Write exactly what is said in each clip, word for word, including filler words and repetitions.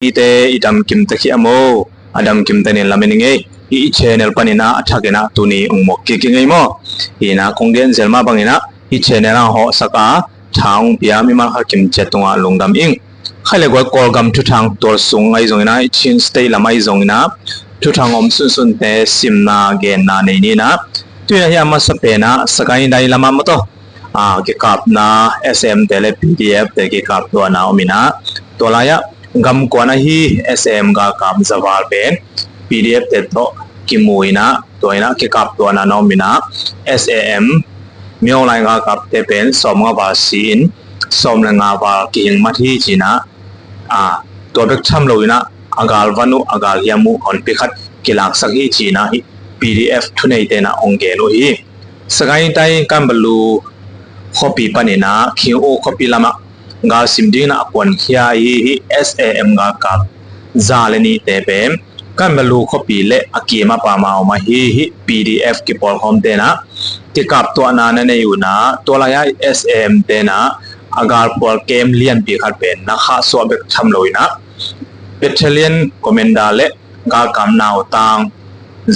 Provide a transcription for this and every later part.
Ite i dam kim ta khia maw? A dam kim ta nin lamen i ngei. Hi i channel panin ah a thakin ah tuni ong muak kik i ngei maw? Hi na kong gen zel mah bangin ah hi channel ah hawhsak a tha ong pia mimal khat kim ciat tungah lungdam ing. Khai le guai Kawlgam thuthang tual sung ahi zongin ah, Chin State lam ahi zongin ah thuthang om sunsunte simna genna nei ni in ah, tu in ah hi a masa pen ah Sagaing Dai lamah maw taw, a, kikapna S A M te le P D F te kikap tuahna om in ah, tua lai-ah gamkuan ahi S A M galkap za val pen P D F te tawh kimu in ah, tua in ah kikap tuahna na om in ah, S A M Myaung Lai galkapte pen sawmnga val si in, sawm le nga val kihing mat hi ci in ah, a, tua bek tham lo in ah a galvan uh, a galhiam uh honpi khat kilaksak hi ci in ah hi P D F thuneite in ah ong gen uh hi. Sagaing Dai Kanbalu khuapi panin ah Khin-o khuapi lamah galsim dingin ah a kuankhia ahi hi S A M galkap za le nihte pen Kanbalu khuapi le a kim a pam a om ahi hi P D F kipawlkhawmte in ah kikap tuahna na nei uh in ah, tua lai-ah S A M te in ah a galpual kem lianpi khat pen na khahsuah bek tham lo in ah, Battalion Commander le galkap nautang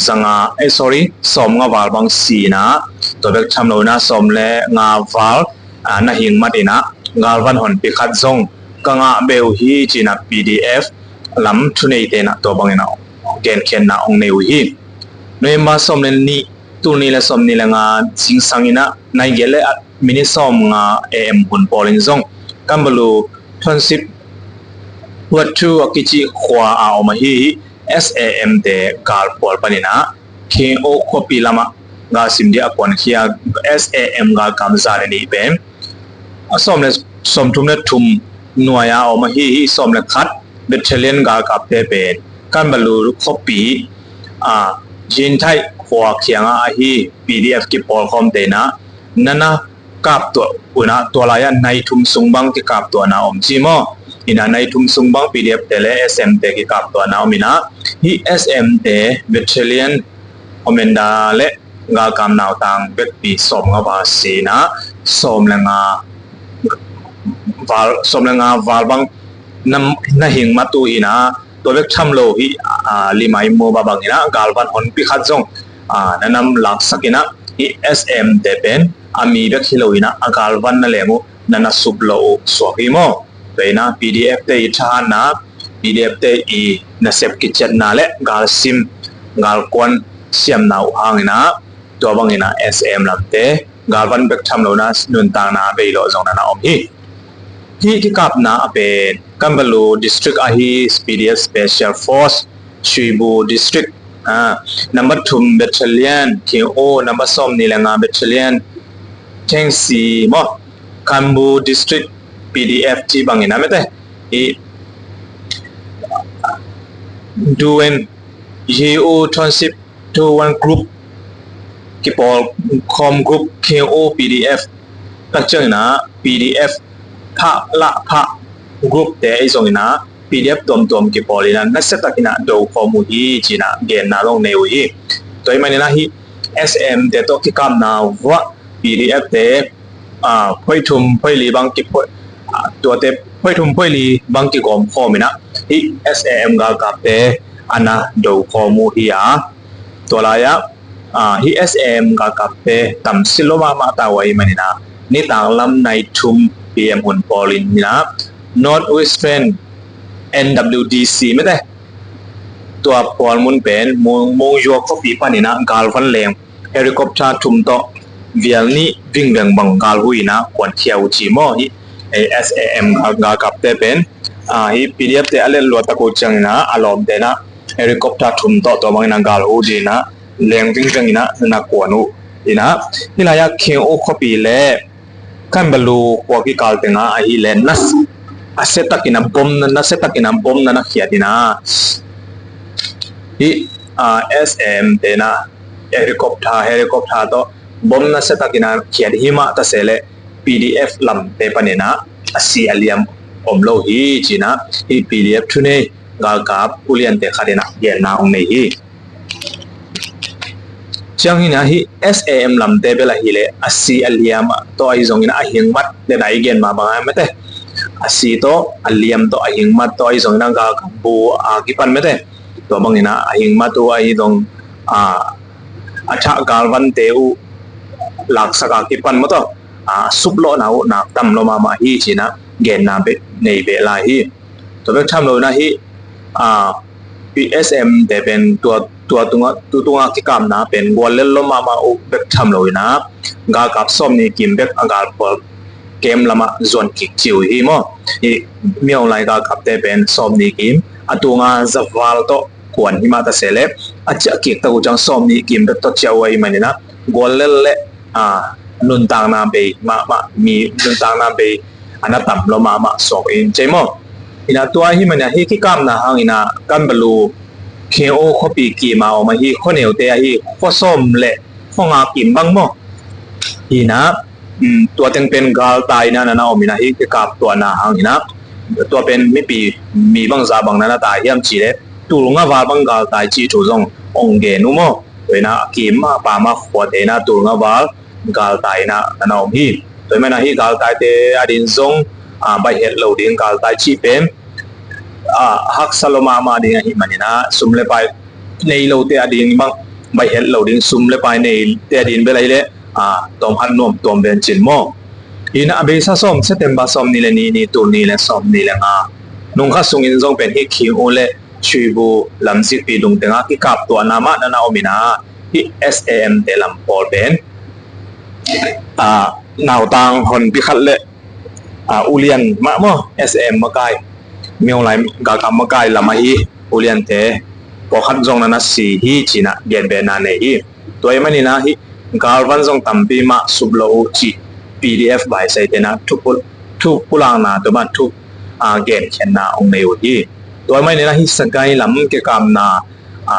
zanga, eh, sorry, sawmnga val bang si in ah, tua bek tham lo in ah sawm le nga val, a, na hing mat in ah galvan honpi khat zong ka ngah beh uh hi ci in ah P D F lam thuneite in ah tua bangin ah genkhiatna ong nei uh hi. November sawm le nih, tul nih le sawm nih le nga zingsang in ah nai giat le at minit sawmnga A M hun pawl in zong Kanbalu Township Huat Thu a kici khua a om ahi hi S A M te galpual panin ah Khin-o khuapi lamah galsim ding a kuankhia S A M galkap za le nih pen a sawm le, sawmthum le thum nuai a om ahi hi sawm le khat Battalion galkapte pen Kanbalu khuapi, a, Jinthai khua kiangah ahi P D F kipawlkhawmte in ah na na kap tuah uh in ah, tua lai-ah nai thum sung bang kikap tuahna om ci maw? In ah nai thum sung bang P D F te le S M te kikap tuahna om in ah, hi S M te Battalion Commander le galkap nautang bekpi sawmnga val si in ah sawm le nga val, sawm le nga val bang na, na hing mat uh hi in ah, tua bek tham lo hi, a, limai mu ba bangin ah galvan honpi khat zong, a, na nam laksak in ah hi S M te pen a mi bek hi lo in ah a galvan na leng uh na na sup lo uh suak hi maw? Tua in ah P D F te i thahatna, P D F te i nasep kiciatna le galsim galkuan siamna uh hangin ah tua bangin ah S M lamte galvan bek tham lo in ah nuntakna bei lo zong na na om hi. Hi kikapna a pen Kanbalu District ahi P D F Special Force Shwebo District, a, number thum Battalion Khin-o, number sawm nih le nga Battalion Thengsi maw, Kanbalu District P D F ci bangin ah mete i Duen Yeo Township Two One Group kipawlkhawm group Khin-o P D F tak ciangin ah P D F Pha La Pha group te ahi zongin ah P D F tuamtuam kipawl in ah nasiatakin ah do khawm uh hi ci in ah genna zong nei uh hi. Tua ahih manin ah hi S M te tawh kikapna uah P D F te, a, phoih thum phoih li bang kiphoih, a, tuate phoih thum phoih li bang kigawm khawm in ah hi S A M galkapte a na do khawm uh hi a, tua lai-ah, a, hi S A M galkapte tamsik lo mahmah ta uh ahih manin ah nitak lam nai thum P M hun pawl in ah North Western N W D C mete, tua pawl mun pen Mung, Mung Yua khuapi panin ah galvan leng helicopter thum tawh vial nih vingveng bang galhu in ah kuankhia uh ci maw hi. Hi S A M gal, galkapte pen, a, hi P D F te a let lua tak uh ciangin ah a lawmte in ah helicopter thum tawh tua bangin ah galhu dingin ah leng vingveng in ah na kuan uh in ah, hi lai-ah Khin-o khuapi le Kanbalu khua kikal tengah ahih leh nas, a siatakin ah bom na, nasiatakin ah bom na na khiat in ah hi, a, S A M te in ah helicopter, helicopter tawh bom nasiatakin ah khiat hi mah ta se leh P D F lamte panin ah a si a liam om lo hi ci in ah hi P D F thunei galkap uliante khat in ah genna hong nei hi. Ciangin ah hi S A M lamte bel ahih leh a si a liam tawh ahi zongin ah a hing mat le na i gen mah bang a mete a si tawh, a liam tawh, a hing mat tawh, ahi zongin a galkap bu a kipan mete. Tua bangin a hing mat uh ahi zong a, a thah galvante uh laksak a kipan maw tawh, a suplawhna uh nak tam lo mahmah hi ci-in a genna bek nei ve lai hi. Tua bek tham lo-in a hih a, S A M te pen tua, tua tunga, tu tunga kikapna pen guallel lo mahmah uh bek tham lo-in a, galkap sawmnih kim bek a galphual kem lamah zuan kik ci uh hi maw. Hih Myaung Lai galkapte pen sawmnih kim, a tunga zaval tawh kuan hi mah ta se leh, a ciah kik tak uh ciang sawmnih kim bek tawh ciah uh ahih manin a, guallel le a, nuntakna bei mahmah, mi nuntakna bei a na tam lo mahmah suak in ci maw. Ina tua ahih manin a hih kikapna hangin a Kanbalu Khin-o khuapi kim a om ahi khuaneute ahi khua sawm le khua nga kim bang maw. Ina, um, tua teng pen galtai in a na na om in a hih kikap tuahna hangin a tua pen mipi mi bangzah bang na na tai hiam cih leh tul nga val bang galtai cih thu zong ong gen uh maw. Tua ina a kim a pam a khuate ina tul nga val galtai ina na na om hi. Tua ahih manin a hih galtaite ading zong a, baih het lo ding galtai cih pen a, haksa lo mahmah ding ahih manin a sum le pai nei lote ading bang baih het lo ding, sum le pai neite ading bel ahih leh a, tawm khat nuam tuam ven cin maw. Ina a beisa sawm, September sawmnih le nih ni, tul nih le sawmnih le nga nung khat sungin zong pen hih Khin-o le Shwebo lamzikpi lungteng a kikap tuahna mah na na om ina, hih S A M te lam pawl pen a, nautang honpi khat le a, ulian mah maw, S A M makai, Myaung Lai galkap makai lam ahi uliante pawlkhat zong na na si hi ci-in a genbehna nei hi. Tua ahih manin a hih galvan zong tampi mah sup lo uh cih P D F baisaite na thu pul-, thu pulakna tua mah thu a, genkhiatna ong nei uh hi. Tua ahih manin a hih Sagaing lam kikapna a,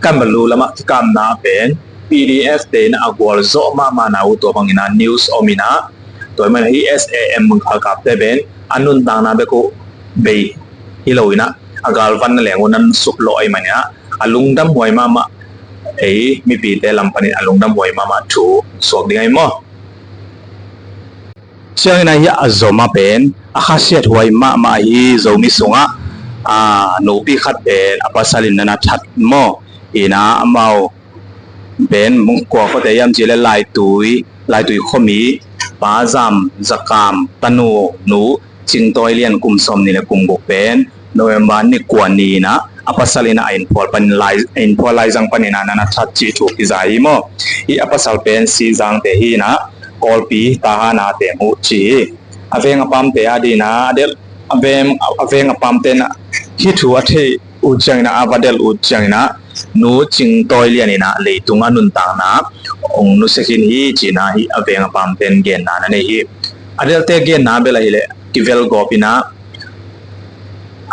Kanbalu lamah kikapna pen P D F te in a gualzawh mahmahna uh tua bangin a news om in a, tua ahih manin a hih S A M galkapte pen a nuntakna bek uh bei hi lo in a, a galvan na leng uh na na suplawh ahih manin a, a lungdamhuai mahmah, ei mipite lam panin a lungdamhuai mahmah thu suak ding ahi maw. Ciangin a hih a zom a pen a khasiathuai mahmah ahi Zomi sungah a, nupi khat pen a pasal in na na that maw. Ina amau pen kua khuate hiam cih leh Laitui, Laitui khuami Pa Zam Za Kam tanu nu Cing Tawi Lian kum sawmnih le kum guk pen November ni kua ni in a, a pasal in a, a innphual pan lai, a innphual laizang panin a na na that cih thu kiza hi maw. Hih a pasal pen Sizang te hi in a, Kawlpi Tahan a teng uh ci hi. A veng a pamte ading in a, a delh, a veng, a veng a pamte in a hih thu a theih uh ciangin a, a va delh uh ciangin a, Nu Cing Tawi Lian in a leitung a nuntakna ong nusia khin hi ci-in a hih a veng a pamte in genna na nei hi. A delhte genna bel ahih leh kivel gawp in a,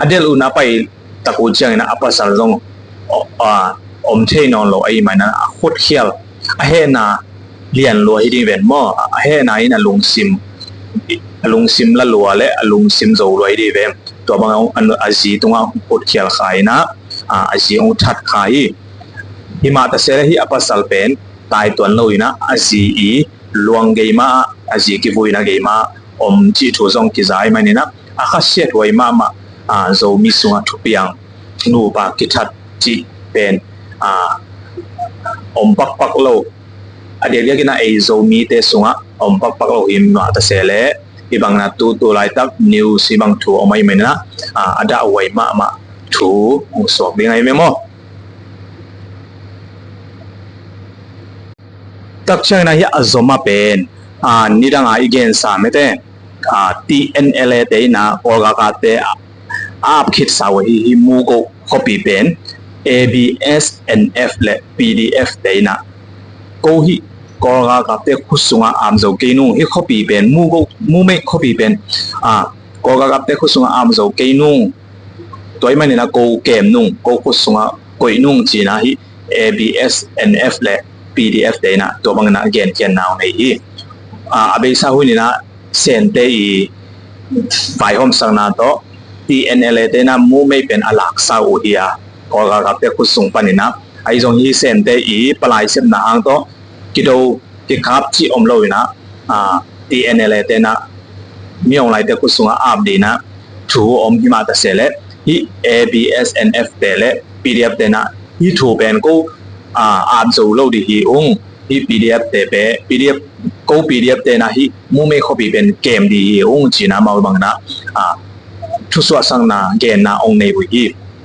a delh uh na pai tak uh ciangin a, a pasal zong, a, om thei nawn lo ahih manin a, a khutkhial, a hehna lian lua hi ding ven maw, a hehna in a lungsim, a lungsim la lua le a lungsim zo lua hi ding ven. Tua bang a, a zi tungah khutkhial kha in a, a, a zi ong that kha hi. Hi mah ta se leh hih a pasal pen tai tuan lo in a, a zi i luang gei mah, a zi kivui na gei mah om cih thu zong kiza ahih manin a, a khasiathuai mahmah a, Zomi sungah thupiang nupa kithat cih pen a, om pakpak lo. A diakdiak in a ei Zomite sungah om pakpak lo hi mah ta se leh, hih bang in a tutu laitak news hih bang thu om ahih manin a, a, a dahhuai mahmah thu ong suak ding ahi meh maw. Tak ciangin a hih a zom a pen a, nidang a i gensa mete a, T N L A te in a Kawlgalkapte a, a ap khitsa uh ahi hih Mugo khuapi pen A B S N F le P D F te in a, ko hih Kawlgalkapte khut sungah am zo kei nung, hih khuapi pen Mugo, Mumei khuapi pen a, Kawlgalkapte khut sungah am zo kei nung, tua ahih manin a ko kem nung, ko khut sungah koih nung ci-in a hih A B S N F le P D F te in a tua bangin a genkhiatna ong nei hi. A, a beisa hun in a Sente i vaihawmsakna tawh T N L A te in a Mumei pen a laksa uh hi a, Kawlgalkapte khut sung panin a, ahi zong hih Sente i palai sepna hang tawh kido kikhap cih om lo in a, a, T N L A te in a Min Aung Hlaing te khut sungah ap ding in ah thu om hi mah ta se leh, hih A B S N F te le P D F te in ah hih thu pen ko, aa, ap zo lo ding hi ung. Hih P D F te pen, P D F, ko P D F te in ah hih Mumei khuapi pen kem ding hi ung ci-in ah amau bang in ah, aa, thusuahsakna genna ong nei uh hi.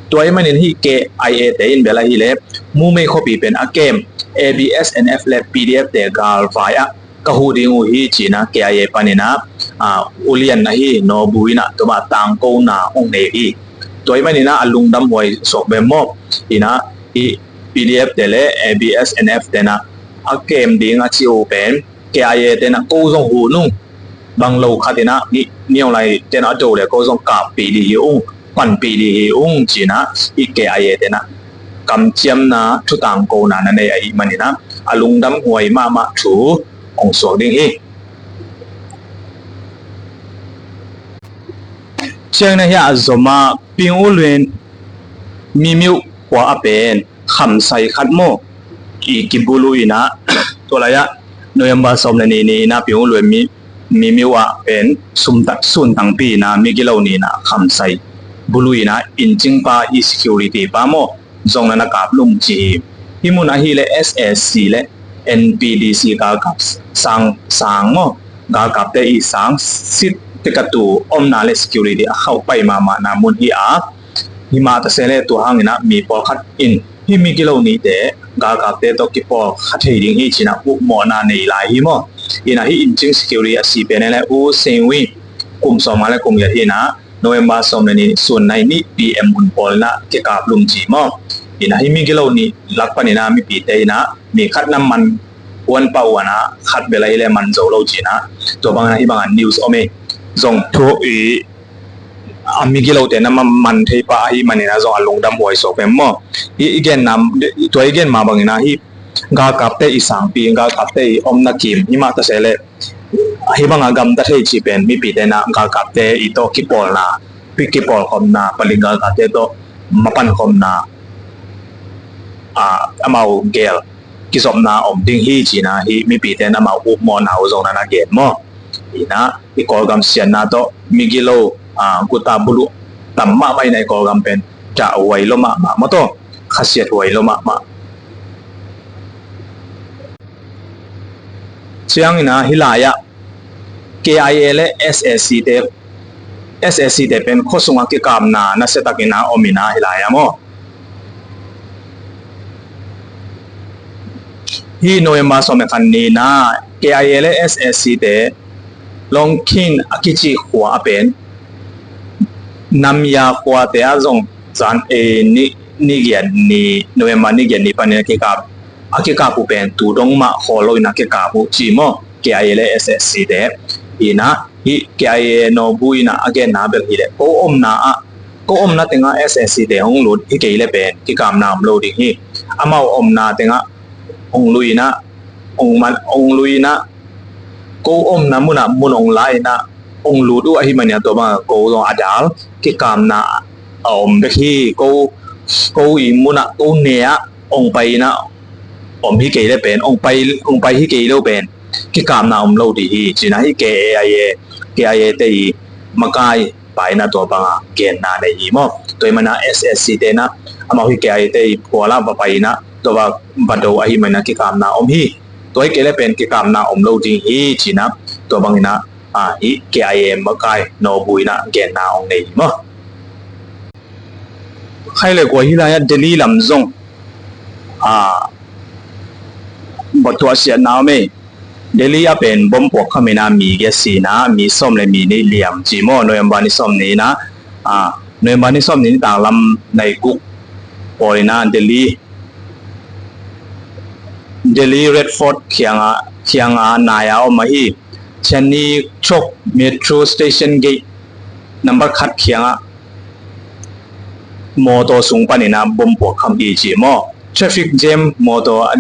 Tua ahih manin hih K I A te in bel ahih leh Mumei khuapi pen a kem A B S N F le P D F te galvai ah ka huh ding uh hi ci-in ah K I A panin ah, aa, ulian ahi No Bu in ah tua mah tangkona ong nei hi. Tua ahih manin ah a lungdam huai suak bek maw. In ah hih P D F te le A B S N F te in ah a kem ding a ci uh pen K I A te in ah ko zong huh nung, bang lo khat in ah hih Min Aung Hlaing te in ah a do leh ko zong kappih ding hi ung, panpih ding hi ung ci-in ah hih K I A te in ah kamciamna thutangkona na nei ahih manin ah a lungdam huai mahmah thu ong suak ding hi. Ciangin ah hih a zom ah Ping U Luen Mimiu khua a pen khamsai khat maw, i kibuluh in ah, tua lai-ah November sawm le nih ni in ah Ping U Luen Mi, Mimiu ah pen sum ta, sun tangpi in ah migilo ni in ah khamsai buluh in ah inncingpa i security pa maw, zong na na kap lum ci hi. Hih mun ahih leh S A C le N P D C galkap sang, sang maw, galkapte i sang sit tekatu omna le security a khauh pai mahmahna mun hi a, hi mah ta se leh tua hangin ah mi pawlkhat in hih migilo nihte galkapte tawh kipawlkha thei ding hi ci-in ah upmawhna nei lai hi maw. In ah hih inncing security a si pen leh U Sein Win kum sawmnga le kum giat hi in ah November sawm le nih sun nai nih P M hun pawl in ah kikap lum ci maw. In ah hih migilo nih lak panin ah mipite in ah mi khat na man huan pah uh a, khat bel ahih leh man zo lo ci-in ah tua bang in ah hih bang ah news om hi. Zong thu i a migilote na man, man thei pah ahih manin ah zong a lungdam huai suak pen maw. I, i genna, tua i gen mah bangin ah hih galkapte i sangpi, galkapte i omna kim hi mah ta se leh hih bang a gamta thei cih pen mipite in ah galkapte i tawh kipawlna, pi, kipawlkhopna, palik galkapte tawh mapankhopna, aa, amau gel kizopna om ding hi ci-in ah hih mipite in ah amau upmawhna uh zong na na gen maw. In ah i Kawlgam siatna tawh migilo, aa, guta buluh tam mahmah in ah i Kawlgam pen dah huai lua mahmah maw, tawh khasiat huai lua mahmah. Ciangin ah hih lai-ah K I A le S A C te, S A C te pen khua sungah kikapna nasia takin ah om in ah hih lai-ah maw. Hih November sawm le khat ni in ah K I A le S A C te Longkhin a kici khua a pen Namya khuate ah zong zan, eh, ni, ni giat ni, November ni giat ni panin a kikap, a kikap uh pen tu dong mah khawl lo in a kikap uh ci maw, K I A le S A C te. In ah hih K I A No Bu in ah a genna bel hi leh ko omna ah, ko omna tengah S A C te hong lut hi kei leh pen kikapna om lo ding hi. Amau omna tengah hong lui in ah, hong man, hong lui in ah, ko omna mun ah mun hong la in ah, hong lut uh ahih manin ah tua bang ah ko zong a dal kikapna a om bek hi. Ko, ko i mun ah, ko ne ah hong pai in ah om hi kei leh pen, hong pai, hong pai hi kei leh pen kikapna om lo ding hi ci-in ah hih K I A, K I A te i makai pa in ah tua bang ah genna nei hi maw. Tua ahih manin ah S A C te in ah amau hih K I A te i phual ah va pai in ah tua va, va do ahih manin ah kikapna om hi. Tua hi kei leh pen kikapna om lo ding hi ci-in ah tua bangin ah, aa, hih K I A makai No Bu in ah genna ong nei hi maw. Khai le kua hih lai-ah Delhi lam zong, aa, bawltuah siatna om ei. Delhi ah pen bom puak kham in ah mi giat si in ah mi sawm le mi nih liam ci maw, November ni sawm ni in ah, aa, November ni sawm ni nitak lam nai guk pawl in ah Delhi, Delhi Red Fort kiangah, kiangah nai a om ahi. Chandni Chowk Metro Station Gate number khat kiangah mawtaw sung panin ah bom puak kham hi ci maw. Traffic jam, mawtaw a,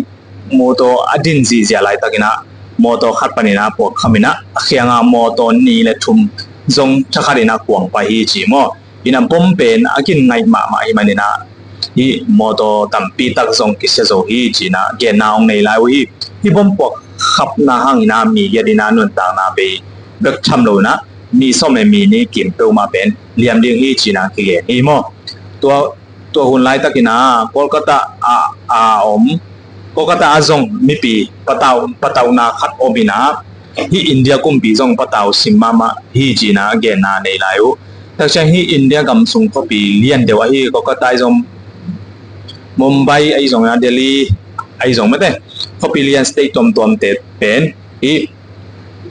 mawtaw a din zihziah laitakin ah mawtaw khat panin ah puak kham in ah a kiangah mawtaw nih le thum zong thakhat in ah kuang pah hi ci maw. In ah bom pen a kin ngaih mahmah ahih manin ah hih mawtaw tampi tak zong kisia zo hi ci-in ah genna ong nei lai uh hi. Hih bom puak khapna hangin ah mi giat in ah nuntakna bei bek tham lo in ah ni sawm le mi ni kim peuhmah pen liam ding hi cina kigen hi maw. Tua, tua hun laitakin ah Kolkata a, a om, Kolkata a zong mipi patau, patauhna khat om in ah, hih India kumpi zong patau sim mahmah hi cina genna nei lai uh. Takciang hih India gam sung khuapi lian deuh ahi Kolkata ahi zong, Mumbai ahi zong, Delhi ahi zong, mate khuapi lian state tuamtuamte pen hih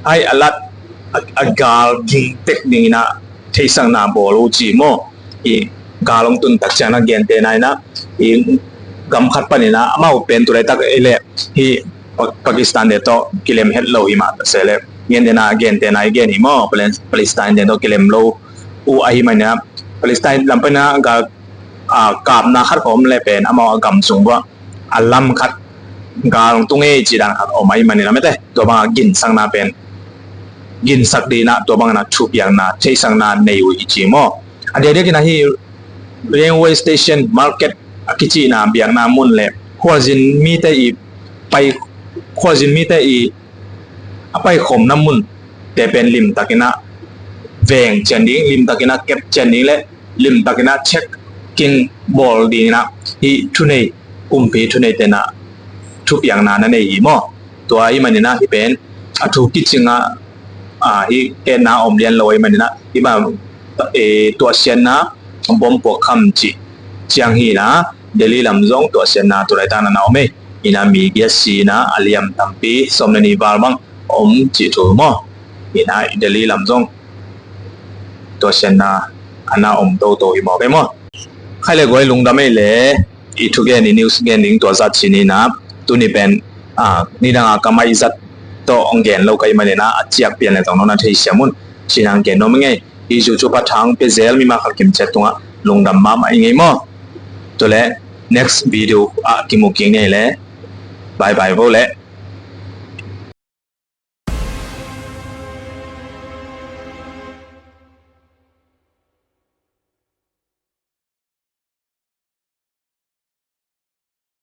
ai a lat a, a gal ging tek dingin ah theihsakna bawl uh ci maw. Hih gal hong tun takciang na gentehna in ah, hih gam khat panin ah amau pen tu laitak ei leh hih Pa-, Pakistan te tawh kilem het lo hi mah ta se leh, gentehna, gentehna i gen hi maw, Palen-, Palestine te tawh kilem lo uh ahi manin ah, Palestine lam panin ah gal, a, kapna khat khawng om leh pen amau a gam sung uah a lam khat gal hong tung ei ci dan khat om ahi manin ah, mate tua bangah ginsakna pen, ginsak dingin ah tua bangin ah thupiakna, theihsakna nei uh hi ci maw. A diakdiakin ah hih railway station, market a kicihna biakna mun leh khualzin mite i pai, khualzin mite i a paikhawmna mun te pen limtakin ah veng cian ding, limtakin ah kep cian ding leh limtakin ah checking bawl dingin ah hih thunei, kumpi thunei ten ah thupiakna na nei hi maw. Tua ahi manin ah hih pen a thu kicing ah, a, hih etna om lian lo ahi manin ah hih bang, e, tuahsiatna bom puak kham cih ciang hi in ah, Delhi lam zong tuahsiatna tu laitak na na om ei. In ah mi giat si in ah a liam tampi sawm le nih val bang om cih thu maw. In ah Delhi lam zong tuahsiatna a na om toto hi maw, kei maw. Khai le guai lungdam ei leh, i thugen, i news gen ding tua zat ci ni in ah, tuni pen, a, nidang a ka mai zat tawh hong gen lo ka hih manin ah a ciak pian leh zong nong na theisiam un cina hong gen nuam ing ei. Hih YouTube a thang pia zel mimal khat kimciat tungah lungdam mahmah ing ei maw. Tua leh next video ah kimu kik ni ei leh. Bye bye vo leh.